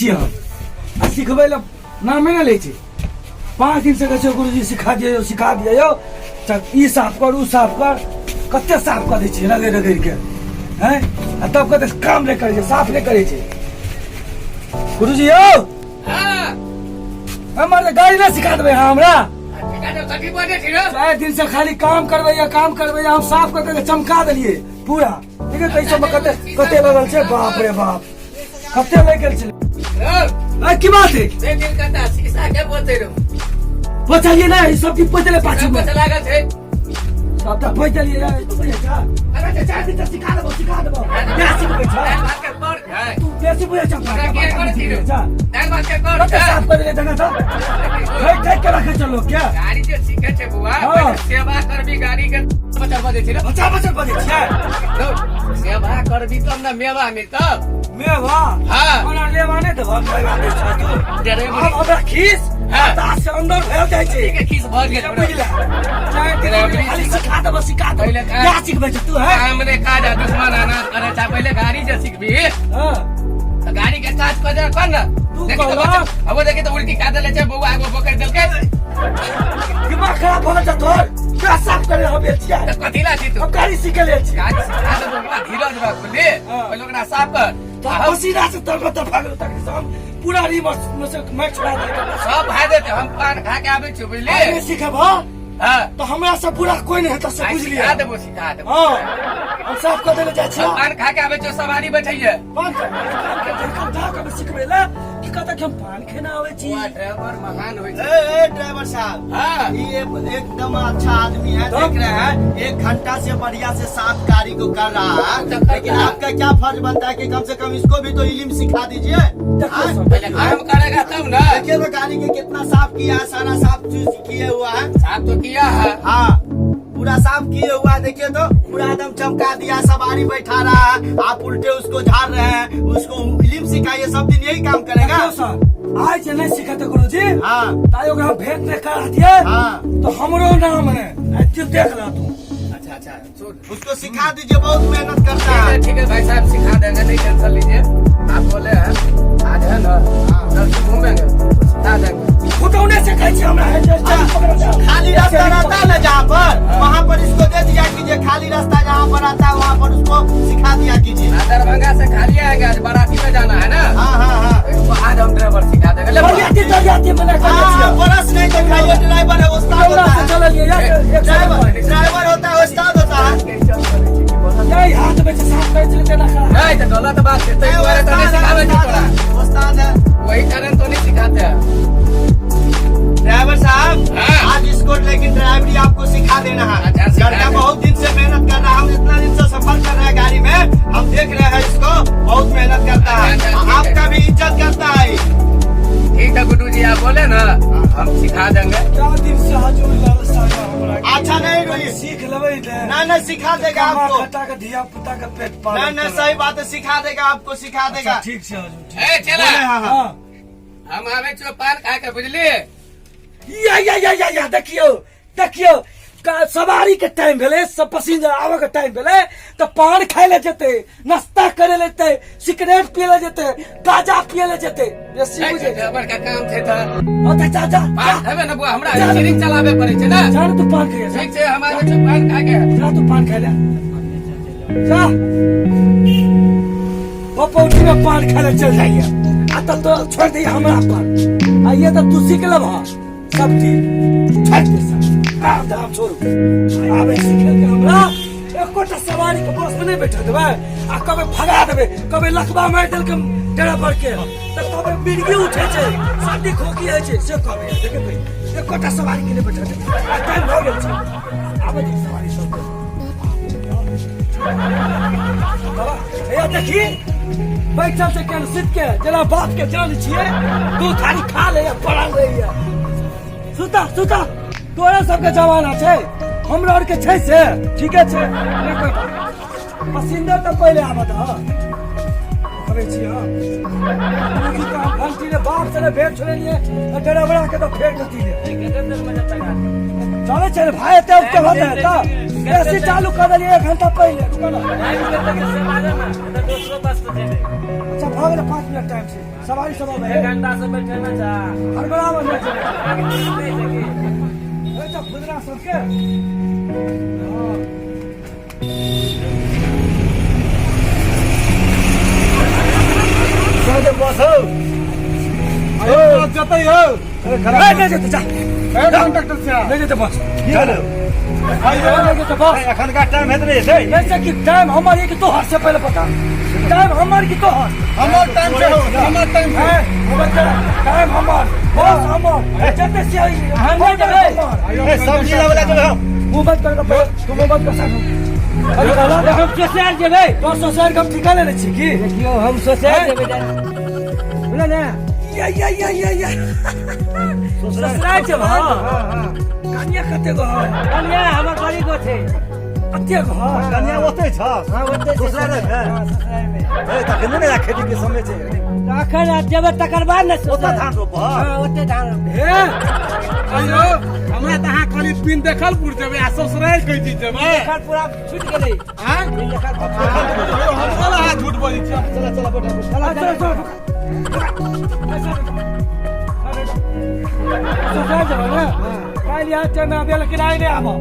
छियै हम आ सिखबै लए नामे नहि लै छै। 5 दिन से कहै छै गुरुजी सिखा दिअ यौ, सिखा दिअ यौ, तऽ ई साफ कर ओ साफ कर, कते साफ कऽ दै छियै रगड़ि रगड़ि के हैं, आ तब कहतै काम नहि करै छै, साफ नहि करै छै। गुरुजी यौ, हमर तऽ गाड़ी नहि सिखा देबै अहाँ हमरा? 4 दिन से खाली काम करबै या काम करबै या, हम साफ कऽ के चमका देलियै पूरा। देखियौ तऽ ई सबमे कते कते लगल छै, बाप रे बाप, कते लागि गेल छलै। ए, की बात है? शीशा के पोते रहू? बचलिए ना, ई सब की पोतले पाछू में लागल छै। सब तऽ पोतलिए यार, तू बुझै छ? अरे तऽ 4 दिन से सिखा देबो, सिखा देबो, क्या सिखबै छ? तू बेसी बुझै छ हमरा? के करै छी रे? कते साफ कर देले जगह सब, ठेक ठेक के रखै छ लोग क्या। गाड़ी जे सीखे छै बुआ, हाँ। पहिले सेवा करबी गाड़ी के, बचल बजै छै रे। बच्चा बच्चा बजै छियै। रौ, सेवा करबी तब ने मेवा मिलतौ। मेवा? हाँ। ओना लेवा नहि देबह, मेवा दै छ तू? ड्राइवर। आब हमरा खीस हाँ। दास से अंदर भेल जाइ छै। के खीस भऽ गेल? बुझला, 4 दिन ड्राइवरी खाली सिखा देबो, सिखा देबो, पहिले काज- क्या सिखबै छ तू है? काम रे काज आ दुश्मन अनाज करे छै। पहिले गाड़ी जे सीखबी हाँ। तऽ गाड़ी के काज कर दे कर ने। तू देखी तऽ कहला? बच्चा- अब देखी तऽ उल्टी खा देले छै बौआ, एगो बोकर देलकै। दिमाग खराब भऽ गेल छै तोहर? क्या साफ करे हम गेल छियै? तऽ कथी ला छी तू? हम गाड़ी सीखे लेल छी। गाड़ी सिखा दे बौआ, धीरज रख, बुझली? हाँ। पहिले ओकरा साफ कर। तो पसीना से तर तर भागल तक हम पूरा रिवर्स में से मैं छोड़ा दे। सब भए जेतै, हम पान खा के आबै छी, बुझली? आइ सीखब? हाँ। हाँ। तो हमरा से पूरा कोई नहीं हेतै से। आइ बुझलियै? सिखा देबो, सिखा देबो। हाँ, हम साफ कऽ देले जाइ छियै। हम पान खा के आबै छियौ, सवारी बैठैये। पान खा जा कऽ सिखबै ला कि कतऽ के हम पान खेना आबै छी। बौआ, ड्राइवर महान होइ छै। ए, ए, ड्राइवर साहब। हाँ। ये एकदम अच्छा आदमी है। तब? देख रहे हैं, 1 घंटा से बढ़िया से साफ गाड़ी को कर रहा है, तो कर लेकिन रहा है। आपका क्या फर्ज बनता है कि कम से कम इसको भी तो इल्म सिखा दीजिए। देखो हाँ? सब। पहिले काम करेगा तब ना। देखिए तो गाड़ी के कितना साफ किया है, सारा साफ चीज किए हुआ है। साफ तो किया है। हाँ, पूरा साफ किए हुआ है। देखिए तो पूरा एकदम चमका दिया, सवारी बैठा रहा है, आप उल्टे उसको झाड़ रहे हैं। उसको इल्म सिखाइए, सब दिन यही काम करेगा। देखियौ सर, आइ जे नहि सिखेतै गुरुजी, ताइ ओकरा हम भेंट नहि करा दियै तो हमरो नाम है तू देख ला तू। अच्छा अच्छा, सुन। उसको सिखा दीजिए, बहुत मेहनत करता ठीक है। है। ठीक है भाई साहब, सिखा देंगे, नहीं टेंशन लीजिए। आप बोले हैं आज है ना, उधर से घूमेंगे तो सिखा देंगे। फुटौने से कहै छी हमरा है जे चल पकड़ जा। खाली रास्ता रहता है ना जहाँ पर, वहाँ पर इसको दे दिया कीजिए। खाली रास्ता जहाँ पर आता है वहाँ पर उसको सिखा दिया कीजिए। हाँ, दरभंगा से खाली आएंगे, आज बाराती में जाना है ना। हाँ हाँ हाँ इसको आज हम ड्राइवर सिखा देंगे, ले। बरियाती तरियाती में नहि हाँ करै हाँ, छियै। बरस नहीं दिखाइए, ड्राइवर है, उस्ताद फुटौना होता से है। चललियै यार, एक ड्राइवर ड्राइवर होता है, उस्ताद होता है। नहीं हाथ में से साफ करै छलै तेना खराब। नहीं तो गलत बात है, नहीं, तो दुआरे तो नहीं उस्ताद है, सिखावे छै उस्ताद तोरा। है, उस्ताद है। वही कारण तो नहीं सिखाते हैं। ड्राइवर साहब, हाँ। आज इसको लेकिन ड्राइवरी आपको सिखा देना है। अच्छा, सिखा लड़का देंगे। बहुत दिन से मेहनत कर रहा है, हम इतना दिन से सफर कर रहे हैं गाड़ी में, हम देख रहे हैं इसको, बहुत मेहनत करता है। अच्छा, अच्छा, ठीक है। आपका भी इज्जत करता है। ठीक है गुड्डू जी, आप बोले ना, हम सिखा देंगे। क्या दिन से हजूर लालसा या हमरा के। अच्छा नहीं रोहित। सीख लेबै ने। ना ना, सिखा देगा कमा आपको। खटा के धिया पुता के पेट पालन ना ना, करब। सही बात है, सिखा देगा आपको, सिखा अच्छा, देगा। ठीक छै हजूर, ठीक। ए चला। बोले, हाँ हाँ। हाँ। हम आवे छियो पान खा के, बुझलिए? या या या या या, देखियौ देखियौ, सवारी के टाइम भेलै, सब पसिंजर आबे के टाइम भेलै तऽ पान खाय ले जेतै, नाश्ता करे ले जेतै, सिगरेट पिए ले जेतै, गांजा पिए ले जेतै, बेसी बुझै छै। ड्राइवर के काम छै तऽ। हँ तऽ जा जा। पान खेबै ने बुआ, हमरा स्टीयरिंग चलाबे पड़ै छै ने। जा ने तू पान खाइ जा। ठीक छै, हम आबै छियो पान खा के। जा तू पान खाय ले जा, पपौटी में पान खाय ले चल जाइए आ तब तो छोड़ दैया हमरा पर आ ये तऽ तू सीख लेबह सब चीज। छोड़ दे सब काम धाम, छोड़ू। आबै सीखे के हमरा एकोटा सवारी के बस में नहीं बैठा देबै आ कभी भगा देबै, कभी लखबा मारि देलकै ड्राइवर के तऽ कभी मिर्गी उठै छै, सर्दी खोखी होइ छै, से कहबै। देखबै एकोटा सवारी के नहि बैठा देबै। आ टाइम भऽ गेल छै, आबै छै सवारी सबके। बाबा भैया, देखी बैठल छै केहन सुति के, जेना बाप के जान छियै, दू थारी खा ले पड़ल रहैया। सुता सुता, तोरा सबके जमाना छै, हमरा आरके छै से ठीके छै, नहि कोइ बात। पसिंदर तऽ पहिले आबत हँ, कहै छी हम घंटी ने बाप से भेंट छोड़ेलियै आ ड्राइवरा के तऽ फेर कथी ले चलै छै रे भाई, एते उते होतै तऽ। एसी चालू कर देलियै एक घंटा पहिले। रुको ना। दोसरो बस से जेबै। अच्छा, भऽ गेलै, 5 मिनट टाइम छै, सवारी सब अबै एक घंटा से बैठे ना जा। हड़बड़ाबऽ नहि छै। अच्छा, खुदरा सबके, हँ। बस हो। जतै हो। ए, नहि जेतै, जा। कंडक्टर से। नहि जेतै बस। की भेलै? नहि जेतै बस। एखनका टाइम हेतै नहि हेतै? जैसे कि टाइम हमर ये कि तोहर से पहले बता, टाइम हमर कि तोहर? हमर टाइम से हो, हमर टाइम से। टाइम हमर, बस हमर, जते से हम नहि जेबै। ए, सब्जी लाबै ला जेबै हम। मुंह बंद कर के, तू मुंह बंद कर साथ। अरे कहला। हम ससुराल जेबै। तोर ससुराल के हम ठिका लेने छी की? देखियौ, हम ससुराल जेबै, बुझल ने? या या या या या, ससुराल जेबै। हाँ, कनिया कते गो है? कनिया हमर बड़ी गो छै। कते गो है? कनिया ओतै छ? हाँ, ओतै छै। ससुराल मे? हाँ, ससुराल मे। ए, तखन ने खेती के समय छै। तऽ अखन जेबै तकर बाद ने। ओतऽ धान रोपह। हाँ, ओतै धान रोपबै। हे। अयो, हमरा तऽ अहाँ खाली पिन देखलपुर जेबै आ ससुराल कहै छी जेबै। देखल पूरा छूटि गेलै। आँय? देखल। हमरो लए अहाँ झूठ बजै छी। चला चला, बैठा बैठा। चल चल, ससुराल जेबै ने काल्हि? यहाँ टाइम आबे, लेकिन आइ नहि आबऽ।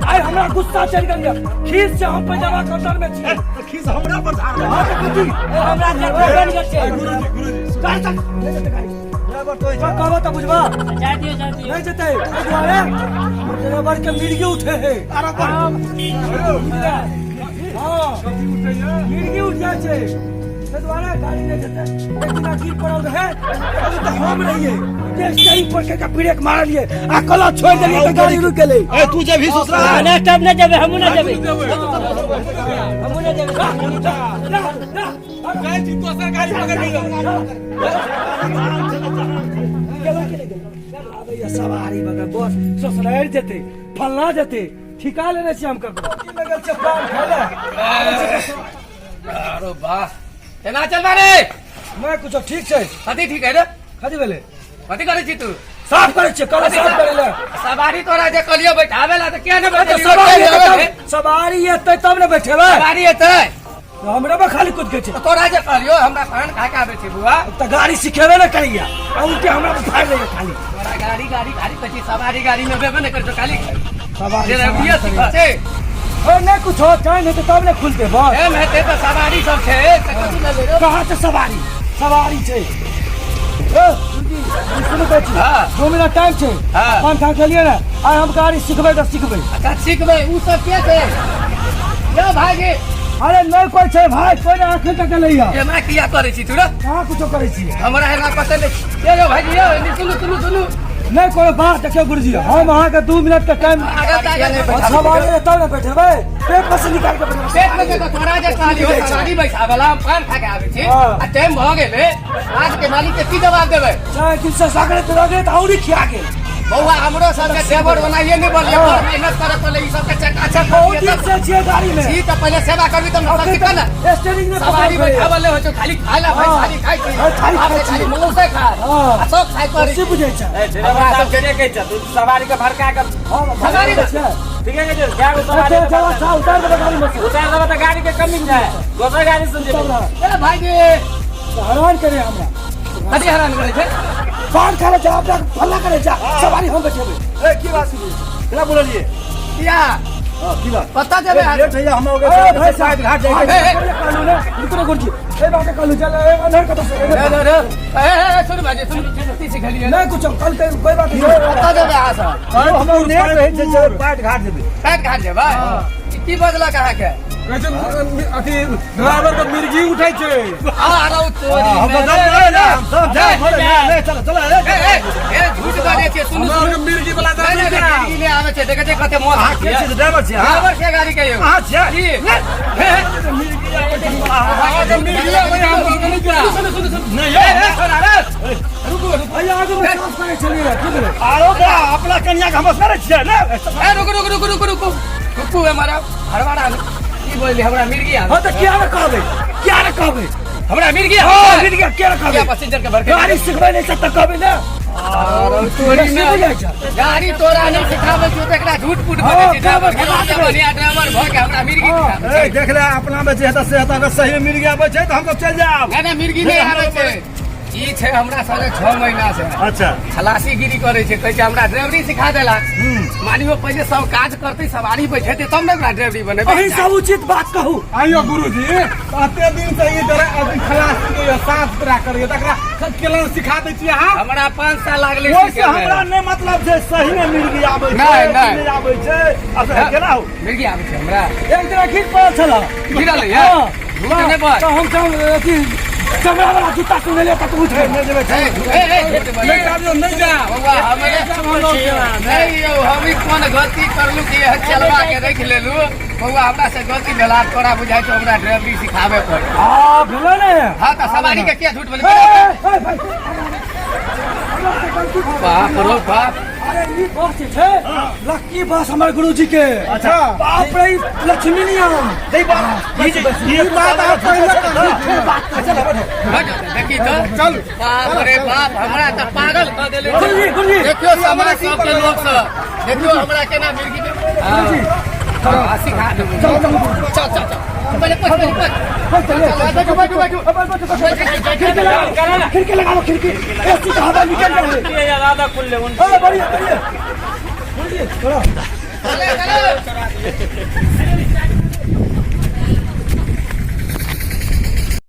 आइ हमरा गुस्सा चढ़ि गेल यऽ। खीस से हम पैजामा के अंदर में छी। तऽ खीस हमरा पर झाड़। हाँ, तऽ कथी? हमरा जगह बनि गेल छै। गुरुजी, गुरुजी। चल चल, नहि जेतै गाड़ी। ड्राइवर तो चल, कहबो तऽ बुझबा। जा दियौ, जा दियौ। नहीं जेतै। एहि दुआरे ड्राइवर के मिर्गी उठे है। हाँ, मिर्गी उठ जाइ छै, ताहि दुआरे गाड़ी नहि जेतै। एक दिना गिर पड़ल रहै, अभी तऽ हम रहियै स्टेरिंग पर के ब्रेक मारलियै आ क्लच छोड़ि देलियै तऽ गाड़ी रुकि गेलै। ए, तू जेबही ससुराल? नहि, तब नहि जेबै, हमहूँ नहि जेबै, हमहूँ नहि जेबै। जा, जा, जा। जाइ छी, दोसर गाड़ी पकड़ के जाउ। आबैया सवारी बगर बस, ससुरारि जेतै, फल्लाँ जेतै, ठिका लेने छियै हम ककरो की लगल छै पान खाय लए आबै छै तऽ अरे वाह, केना चलबा रे? नहि कुछो, ठीक छै। कथी ठीक है रे? कथी भेलै? कथी करै छी तू? साफ करै छियै, कल साफ करै लए। सवारी तोरा जे कहलियो बैठावे ला, तऽ किया नहि तऽ बैठेलियो? सवारी एतै तब, सवारी एतै तब ने बैठेबै। सवारी एतै? तऽ हमरे पर खाली कुद के छै। तऽ तोरा जे कहलियो, हमरा पान खा के आबै छै बुआ। तऽ गाड़ी सिखेबे ने करैया आ उनके हमरा पर फाड़ि दैया खाली। तोरा गाड़ी गाड़ी गाड़ी कहै छी, सवारी गाड़ी में बेबे नहि करै छौ, खाली सवारी जे रबिया सवारी सिखै छै। ओ, नहि कुछो, टाइम हेतै तब ने खुलतै बस। एम हेतै तऽ सवारी सब छै तऽ कथी लेबै रे? कहाँ छै सवारी? सवारी छै। ए, ई सुनू, कहै छी। 2 मिनट टाइम छै। पान खा के लिए ने, आइ हम गाड़ी सिखबै तऽ सिखबै। अच्छा, सिखबै। उ सब के छै यौ भाईजी? अरे, नहि कोइ छै भाई, कोइ नहि अखन तक एलैया। एना किया करै छी तू रे? कहाँ कुछो करै छी। हमरा एना पता नहि ये। यौ भाईजी, यौ, एनी सुनू, सुनू, सुनू। नहि कोनो बात। देखियौ गुरुजी, हम अहाँके 2 मिनट के टाइम आगे तागे। सवारी एतै तब ने बैठेबै, पेट पर से निकालि के बैठेबै। पेट में से तऽ तोरा जे कहलियो सवारी बैठावे ला, हम पान खा के आबै छी। आ टाइम भऽ गेलै, आज के मालिक के की जवाब देबै? चाहे दिन से सगरे तो रगड़े तऽ औरी खिया गेल। बौआ, हमरो सबके ड्राइवर ओनाहिए नहि बनलै, बड़ मेहनत करऽ पड़लै। ई सबके चकाचक बहुत दिन से छियै गाड़ी में। छी तऽ पहिले सेवा करबी तब ने सब सिखल ने। स्टेरिंग में सवारी बैठावल नहि होइ छौ, खाली खाय ला भाई। खाली खाय छी। हाँ, खाली आब खाइ छी। खाली मौसे खाय आ सब खाय पड़ै। से बुझै छै। हमरा सबके सवारी के भड़का के हम सवारी छै। ठीक है, जे क्या गो सवारी अच्छा अच्छा अच्छा, उतार देबै गाड़ी में से। उतार देबे तऽ गाड़ी के कमी छै, दोसर गाड़ी से जेबै। ए भाईजी। हैरान करे हमरा। कथी हैरान करै छै? पान खा ले जा, अपना फल्ला करे जा, सवारी हम बैठेबै। ए, की बात छै? केना बोललियै? किया? हाँ, की बात? पता देबै? लेट होइया हमरा। ए, भाई ओके साहब, घाट जाइ। ए, ए, कहलू ने, रुको ने गुरुजी, ए बात कहलू, चल ए अनहर कतऽ से? रे रे रे, ए ए, ए, सुन भाईजी, सुन, कथी सिखलियै? नहि कुछो, कल के कोई बात नहीं। पता देबै अहाँ सब? हमरा लेट रहै छै, चल पाट घाट जेबै। काट घाट जेबै? ई की बजलक अहाँके? कहै छै अथी ड्राइवर के मिर्गी उठै छै। आ रौ तोरी। हम मे तऽ रे। नहि, नहि, हम सब जाय, नहि, चल चल। ए ए ए, झूठ बाजै छियै, सुनू। हमरा सुनू। आरके मिर्गी वाला नहि नहि ड्राइवर। नहि, मिर्गी नहि आबै छै। देखै छियै कते मौत। अहाँ के छियै? ड्राइवर छियै अहाँ? ड्राइवर छै गाड़ी के यौ। अहाँ छियै? की? हे, हे। अहाँके मिर्गी आबै, हम सबके नहि जा। सुनू, सुनू, सुनू। नहि। ए, ए, छोड़ा रे। रुकू, रुकू। भैया, आगू में साफ करे छलियै, की भेलै? आरो बा अपना कन्या के हम असगरे छियै ने। ए, रुकू, रुकू, रुकू, रुकू, रुकू, रुकू। हमारा हड़बड़ा की बोलली? हमरा मिर्गी आबै। हाँ, तऽ किया ने कहबै, किया ने कहबै? हमरा मिर्गी हाँ, आबै। मिर्गी किया ने किया कहबै? पैसेंजर के भरके गाड़ी सिखबै नहि छै तऽ कहबै ने। तोरी सीख ने जाइ छै। गाड़ी तोरा नहीं सिखाबै छौ तऽ एकरा झूठ फूट हाँ, बजै छै। ड्राइवर ड्राइवर बढ़िया ड्राइवर भऽ के हमरा मिर्गी सिखाबै छै। ए, देख ले अपना में जे हेतै से हेतै, अगर सही में मिल गया छै तऽ हम सब चलि जायब। नहि नहि, मिर्गी नहि आबै छै। ई छै हमरा संगे 6 महीना से अच्छा खलासीगिरी करै छै, कहै छै हमरा ड्राइवरी सिखा देला। मानियो पहिले सब काज करतै, सवारी बैठेतै तब ने ओकरा ड्राइवरी बनेबै। अहीं सब उचित बात कहू। आइयो गुरुजी, अते दिन से ई डरे अभी खलासी के साफ सुथरा करिए, तकरा केना सिखा दै छी अहाँ? हमरा 5 साल लागलै ओहिसँ सीखैमे। हमरा नहि मतलब छै, सही में मिर्गी आबै छै नहि, नहि। नहि आबै छै। अच्छा केना हो मिर्गी आबै छै हमरा? एक दिन गिर पड़ल छल। गिरल है? हाँ। झूठ नहि बाज। तऽ हम सब अथी चमड़ा वाला जूता सुनेलियै तक उठ गेल। नहि जेबै। ए, ए, ए, झूठ बजै। नहि जाबियौ, नहि जा। बौआ, हमरे नहीं यौ, हम ई कोन गलती करलू कि यह चलवा के रख लेलू? बौआ, हमरा से गलती भेला, तोरा बुझाइ छौ हमरा ड्राइवरी सिखाबे पड़े? हाँ, भेलै ने। हाँ, तऽ सवारी के किया झूठ बोले? ए, ए, भाई, हमरा से गलती भऽ गेल। बाप रो बाप। अरे ई बस जे छै लक्की बस हमर गुरुजी के। अच्छा। बाप रे, ई लक्ष्मी नियम। ई बात ई बात आप पहिले हट, देखी तो चल। बाप रे बाप, हमरा तऽ पागल कऽ देले। गुरुजी, गुरुजी। देखियो समाज सबके लोक सब, देखियो हमरा केना मिर्गी के। हाँ, सिखा देबो। चल चल। चल चल चल, पहिले पहुँच, पहिले पहुँच। बैठो बैठो बैठो बैठो बैठो, खिड़की लगाओ, खिड़की लगाओ, खिड़की, एसी का हवा निकल रहा है। आधा खुलले उन। अरे बढ़िया बढ़िया गुरुजी, चलो। चले चलो।